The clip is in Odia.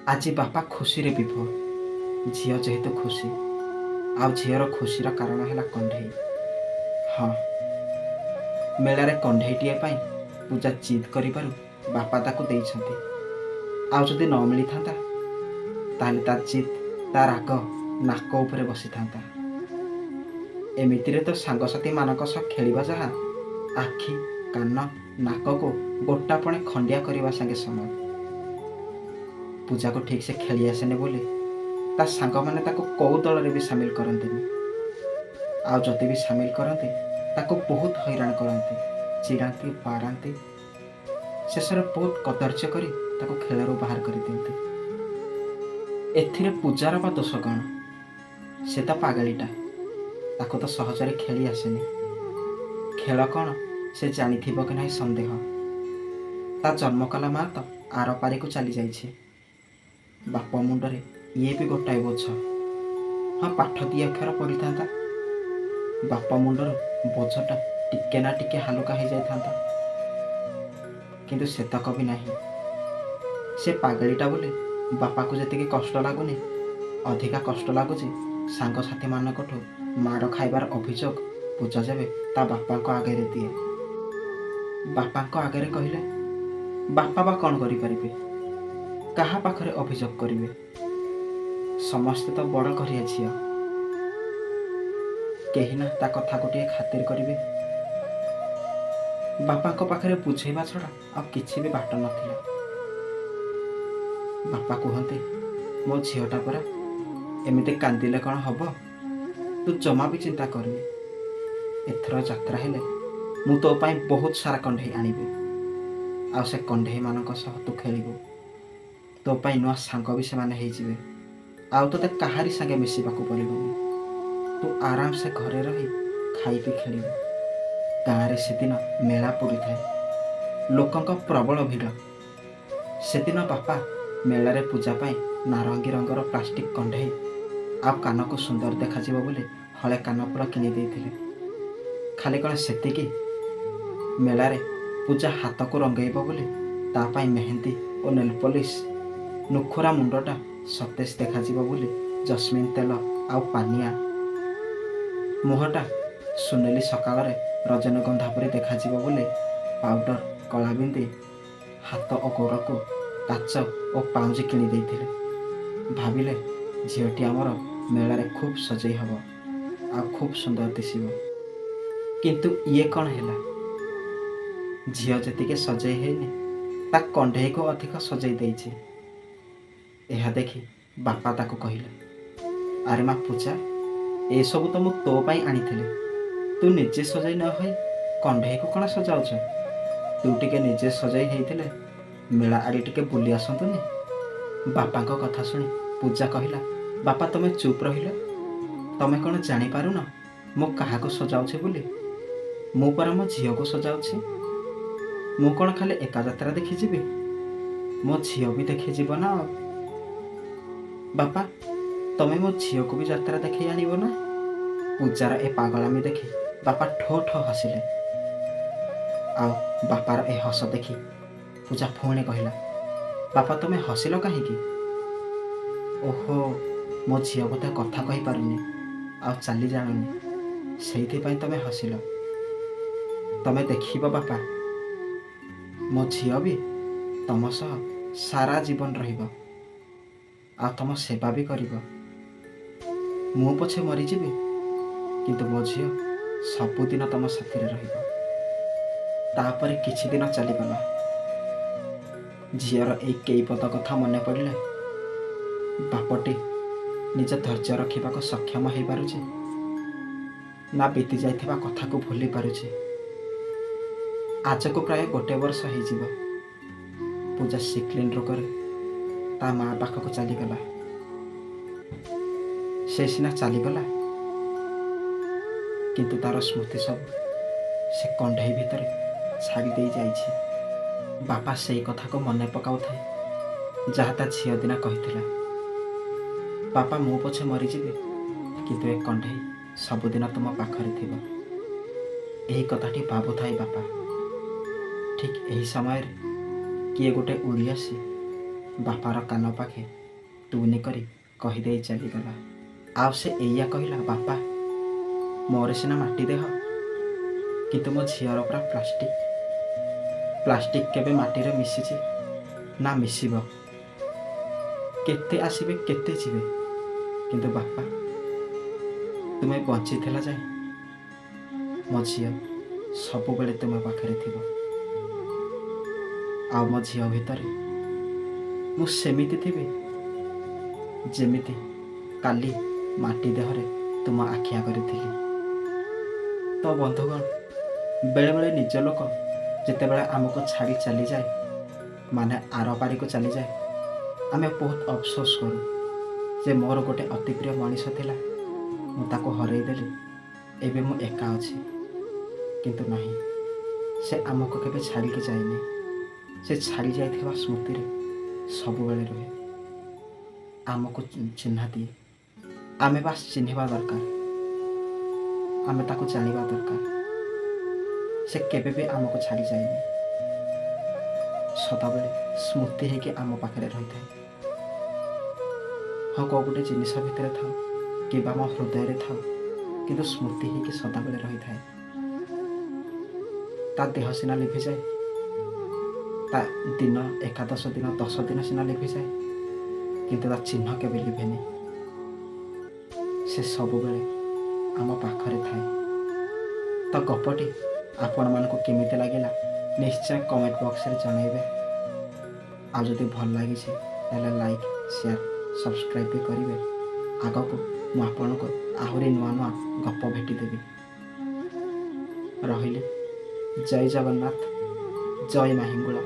ଆଜି ବାପା ଖୁସିରେ ବିଭୋର। ଝିଅ ଯେହେତୁ ଖୁସି, ଆଉ ଝିଅର ଖୁସିର କାରଣ ହେଲା କଣ୍ଢେଇ। ହଁ, ମେଳାରେ କଣ୍ଢେଇଟିଏ ପାଇଁ ପୂଜା ଜିଦ୍ କରିବାରୁ ବାପା ତାକୁ ଦେଇଛନ୍ତି। ଆଉ ଯଦି ନ ମିଳିଥାନ୍ତା, ତାହେଲେ ତା ଜିଦ୍, ତା ରାଗ ନାକ ଉପରେ ବସିଥାନ୍ତା। ଏମିତିରେ ତ ସାଙ୍ଗସାଥିମାନଙ୍କ ସହ ଖେଳିବା ଯାହା, ଆଖି, କାନ, ନାକକୁ ଗୋଟାପଣେ ଖଣ୍ଡିଆ କରିବା ସାଙ୍ଗେ ସମାନ। ପୂଜାକୁ ଠିକ୍ ସେ ଖେଳି ଆସେନି ବୋଲି ତା ସାଙ୍ଗମାନେ ତାକୁ କୋଉ ଦଳରେ ବି ସାମିଲ କରନ୍ତିନି। ଆଉ ଯଦି ବି ସାମିଲ କରନ୍ତି, ତାକୁ ବହୁତ ହଇରାଣ କରନ୍ତି, ଚିଡ଼ାନ୍ତି, ବାଡ଼ାନ୍ତି, ଶେଷରେ ବହୁତ କଦର୍ଯ୍ୟ କରି ତାକୁ ଖେଳରୁ ବାହାର କରିଦିଅନ୍ତି। ଏଥିରେ ପୂଜାର ବା ଦୋଷ କ'ଣ? ସେ ତ ପାଗଳିଟା, ତାକୁ ତ ସହଜରେ ଖେଳି ଆସେନି। ଖେଳ କ'ଣ ସେ ଜାଣିଥିବ କି ନାହିଁ ସନ୍ଦେହ। ତା ଜନ୍ମ କଲା ମା ତ ଆରପାରିକୁ ଚାଲି ଯାଇଛି। ବାପ ମୁଣ୍ଡରେ ଇଏ ବି ଗୋଟାଏ ବୋଝ। ହଁ, ପାଠ ଦି ଅକ୍ଷର ପଢ଼ିଥାନ୍ତା, ବାପ ମୁଣ୍ଡରୁ ବୋଝଟା ଟିକେ ନା ଟିକେ ହାଲୁକା ହେଇଯାଇଥାନ୍ତା। କିନ୍ତୁ ସେତକ ବି ନାହିଁ। ସେ ପାଗଳିଟା ବୋଲି ବାପାକୁ ଯେତିକି କଷ୍ଟ ଲାଗୁନି, ଅଧିକା କଷ୍ଟ ଲାଗୁଛି ସାଙ୍ଗସାଥିମାନଙ୍କଠୁ ମାଡ଼ ଖାଇବାର ଅଭିଯୋଗ ପୂଜା ଯେବେ ତା ବାପାଙ୍କ ଆଗରେ ଦିଏ। ବାପାଙ୍କ ଆଗରେ କହିଲେ ବାପା ବା କ'ଣ କରିପାରିବେ? କାହା ପାଖରେ ଅଭିଯୋଗ କରିବେ? ସମସ୍ତେ ତ ବଡ଼ ଘରିଆ ଝିଅ, କେହି ନା ତା କଥାକୁ ଟିକେ ଖାତିର କରିବେ। ବାପାଙ୍କ ପାଖରେ ବୁଝେଇବା ଛଡ଼ା ଆଉ କିଛି ବି ବାଟ ନଥିଲା। ବାପା କୁହନ୍ତି, ମୋ ଝିଅଟା ପରା, ଏମିତି କାନ୍ଦିଲେ କ'ଣ ହବ? ତୁ ଜମା ବି ଚିନ୍ତା କରନି। ଏଥର ଯାତ୍ରା ହେଲେ ମୁଁ ତୋ ପାଇଁ ବହୁତ ସାରା କଣ୍ଢେଇ ଆଣିବି, ଆଉ ସେ କଣ୍ଢେଇମାନଙ୍କ ସହ ତୁ ଖେଳିବୁ। ତୋ ପାଇଁ ନୂଆ ସାଙ୍ଗ ବି ସେମାନେ ହେଇଯିବେ। ଆଉ ତୋତେ କାହାରି ସାଙ୍ଗେ ମିଶିବାକୁ ପଡ଼ିବନି। ତୁ ଆରାମସେ ଘରେ ରହି ଖାଇ ପିଇ ଖେଳିବୁ। ଗାଁରେ ସେଦିନ ମେଳା ପଡ଼ିଥାଏ, ଲୋକଙ୍କ ପ୍ରବଳ ଭିଡ଼। ସେଦିନ ବାପା ମେଳାରେ ପୂଜା ପାଇଁ ନାରଙ୍ଗୀ ରଙ୍ଗର ପ୍ଲାଷ୍ଟିକ୍ କଣ୍ଢେଇ ଆଉ କାନକୁ ସୁନ୍ଦର ଦେଖାଯିବ ବୋଲି ହଳେ କାନଫୁଲ କିଣି ଦେଇଥିଲେ। ଖାଲି କ'ଣ ସେତିକି, ମେଳାରେ ପୂଜା ହାତକୁ ରଙ୍ଗେଇବ ବୋଲି ତା ପାଇଁ ମେହେନ୍ଦି ଓ ନେଲ୍ ପଲିସ୍, ନୁଖୁରା ମୁଣ୍ଡଟା ସତେଜ ଦେଖାଯିବ ବୋଲି ଜସ୍ମିନ୍ ତେଲ ଆଉ ପାନିଆ, ମୁହଁଟା ସୁନେଲି ସକାଳରେ ରଜନୀଗନ୍ଧା ପରି ଦେଖାଯିବ ବୋଲି ପାଉଡ଼ର, କଳା ବିନ୍ଦି, ହାତ ଓ ଗୋଡ଼କୁ କାଚ ଓ ପାଉଁଜି କିଣି ଦେଇଥିଲେ। ଭାବିଲେ, ଝିଅଟି ଆମର ମେଳାରେ ଖୁବ୍ ସଜେଇ ହେବ ଆଉ ଖୁବ୍ ସୁନ୍ଦର ଦିଶିବ। କିନ୍ତୁ ଇଏ କ'ଣ ହେଲା? ଝିଅ ଯେତିକି ସଜେଇ ହେଇନି, ତା କଣ୍ଢେଇକୁ ଅଧିକ ସଜେଇ ଦେଇଛି। ଏହା ଦେଖି ବାପା ତାକୁ କହିଲେ, ଆରେ ମା ପୂଜା, ଏସବୁ ତ ମୁଁ ତୋ ପାଇଁ ଆଣିଥିଲି। ତୁ ନିଜେ ସଜେଇ ନ ହୋଇ କଣ୍ଢେଇକୁ କ'ଣ ସଜାଉଛୁ? ତୁ ଟିକେ ନିଜେ ସଜେଇ ହେଇଥିଲେ ମେଳା ଆଡ଼େ ଟିକେ ବୁଲି ଆସନ୍ତୁନି। ବାପାଙ୍କ କଥା ଶୁଣି ପୂଜା କହିଲା, ବାପା, ତମେ ଚୁପ୍ ରହିଲ। ତମେ କ'ଣ ଜାଣିପାରୁନ ମୁଁ କାହାକୁ ସଜାଉଛି ବୋଲି? ମୁଁ ପରା ମୋ ଝିଅକୁ ସଜାଉଛି। ମୁଁ କ'ଣ ଖାଲି ଏକା ଯାତ୍ରା ଦେଖିଯିବି? ମୋ ଝିଅ ବି ଦେଖିଯିବ ନା ଆଉ। ବାପା, ତମେ ମୋ ଝିଅକୁ ବି ଯାତ୍ରା ଦେଖେଇ ଆଣିବ ନା? ପୂଜାର ଏ ପାଗଳାମି ଦେଖି ବାପା ଠୋ ଠୋ ହସିଲେ। ଆଉ ବାପାର ଏ ହସ ଦେଖି ପୂଜା ପୁଣି କହିଲା, ବାପା, ତମେ ହସିଲ କାହିଁକି? ଓହୋ, ମୋ ଝିଅ ବୋଧେ କଥା କହିପାରୁନି ଆଉ ଚାଲି ଜାଣୁନି, ସେଇଥିପାଇଁ ତମେ ହସିଲ। ତମେ ଦେଖିବ ବାପା, ମୋ ଝିଅ ବି ତମ ସହ ସାରା ଜୀବନ ରହିବ ଆଉ ତମ ସେବା ବି କରିବ। ମୁଁ ପଛେ ମରିଯିବି, କିନ୍ତୁ ମୋ ଝିଅ ସବୁଦିନ ତମ ସାଥିରେ ରହିବ। ତାପରେ କିଛି ଦିନ ଚାଲିଗଲା। ଝିଅର ଏଇ କେଇପଦ କଥା ମନେ ପଡ଼ିଲେ ବାପଟି ନିଜ ଧୈର୍ଯ୍ୟ ରଖିବାକୁ ସକ୍ଷମ ହେଇପାରୁଛି ନା ବିତି ଯାଇଥିବା କଥାକୁ ଭୁଲି ପାରୁଛି। ଆଜକୁ ପ୍ରାୟ ଗୋଟେ ବର୍ଷ ହେଇଯିବ, ପୂଜା ସିକ୍ଲିନ୍ ରୋଗରେ ତା ମା ପାଖକୁ ଚାଲିଗଲା। ସେ ସିନା ଚାଲିଗଲା, କିନ୍ତୁ ତାର ସ୍ମୃତି ସବୁ ସେ କଣ୍ଢେଇ ଭିତରେ ଛାଡ଼ି ଦେଇ ଯାଇଛି। ବାପା ସେଇ କଥାକୁ ମନେ ପକାଉଥାଏ ଯାହା ତା ଝିଅ ଦିନ କହିଥିଲା, ବାପା, ମୁଁ ପଛେ ମରିଯିବି, କିନ୍ତୁ ଏ କଣ୍ଢେଇ ସବୁଦିନ ତୁମ ପାଖରେ ଥିବ। ଏହି କଥାଟି ଭାବୁଥାଏ ବାପା। ଠିକ୍ ଏହି ସମୟରେ କିଏ ଗୋଟେ ଉଡ଼ି ଆସି ବାପାର କାନ ପାଖେ ତୁନି କରି କହିଦେଇ ଚାଲିଗଲା। ଆଉ ସେ ଏଇଆ କହିଲା, ବାପା, ମୋର ସିନା ମାଟି ଦେହ, କିନ୍ତୁ ମୋ ଝିଅର ପୁରା ପ୍ଲାଷ୍ଟିକ୍। ପ୍ଲାଷ୍ଟିକ୍ କେବେ ମାଟିରେ ମିଶିଛି ନା ମିଶିବ? କେତେ ଆସିବେ, କେତେ ଯିବେ, କିନ୍ତୁ ବାପା, ତୁମେ ବଞ୍ଚିଥିଲା ଯାଏ ମୋ ଝିଅ ସବୁବେଳେ ତୁମ ପାଖରେ ଥିବ। ଆଉ ମୋ ଝିଅ ଭିତରେ ମୁଁ ସେମିତି ଥିବି, ଯେମିତି କାଲି ମାଟି ଦେହରେ ତୁମ ଆଖି ଆଗରେ ଥିଲି। ତ ବନ୍ଧୁଗଣ, ବେଳେବେଳେ ନିଜ ଲୋକ ଯେତେବେଳେ ଆମକୁ ଛାଡ଼ି ଚାଲିଯାଏ, ମାନେ ଆର ପାରିକୁ ଚାଲିଯାଏ, ଆମେ ବହୁତ ଅଫସୋସ କରୁ ଯେ ମୋର ଗୋଟେ ଅତି ପ୍ରିୟ ମଣିଷ ଥିଲା, ମୁଁ ତାକୁ ହରେଇ ଦେଲି, ଏବେ ମୁଁ ଏକା ଅଛି। କିନ୍ତୁ ନାହିଁ, ସେ ଆମକୁ କେବେ ଛାଡ଼ିକି ଯାଇନି। ସେ ଛାଡ଼ି ଯାଇଥିବା ସ୍ମୃତିରେ ସବୁବେଳେ ରୁହେ, ଆମକୁ ଚିହ୍ନା ଦିଏ। ଆମେ ବାସ୍ ଚିହ୍ନିବା ଦରକାର, ଆମେ ତାକୁ ଜାଣିବା ଦରକାର। ସେ କେବେ ବି ଆମକୁ ଛାଡ଼ି ଯାଇନି, ସଦାବେଳେ ସ୍ମୃତି ହେଇକି ଆମ ପାଖରେ ରହିଥାଏ। ହଁ, କେଉଁ ଗୋଟେ ଜିନିଷ ଭିତରେ ଥାଉ କିମ୍ବା ଆମ ହୃଦୟରେ ଥାଉ, କିନ୍ତୁ ସ୍ମୃତି ହେଇକି ସଦାବେଳେ ରହିଥାଏ। ତା ଦେହ ସିନା ଲିଭିଯାଏ, ତା ଦିନ ଏକାଦଶ ଦିନ 10 ଦିନ ସିନା ଲିଭିଯାଏ, କିନ୍ତୁ ତା ଚିହ୍ନ କେବେ ଲିଭେନି। ସେ ସବୁବେଳେ ଆମ ପାଖରେ ଥାଏ। ତ ଗପଟି ଆପଣମାନଙ୍କୁ କେମିତି ଲାଗିଲା, ନିଶ୍ଚୟ କମେଣ୍ଟ ବକ୍ସରେ ଜଣାଇବେ। ଆଉ ଯଦି ଭଲ ଲାଗିଛି, ତାହେଲେ ଲାଇକ୍, ସେୟାର, ସବସ୍କ୍ରାଇବ୍ ବି କରିବେ। ଆଗକୁ ମୁଁ ଆପଣଙ୍କୁ ଆହୁରି ନୂଆ ନୂଆ ଗପ ଭେଟି ଦେବି। ରହିଲି, ଜୟ ଜଗନ୍ନାଥ, ଜୟ ମା ହିଙ୍ଗୁଳା।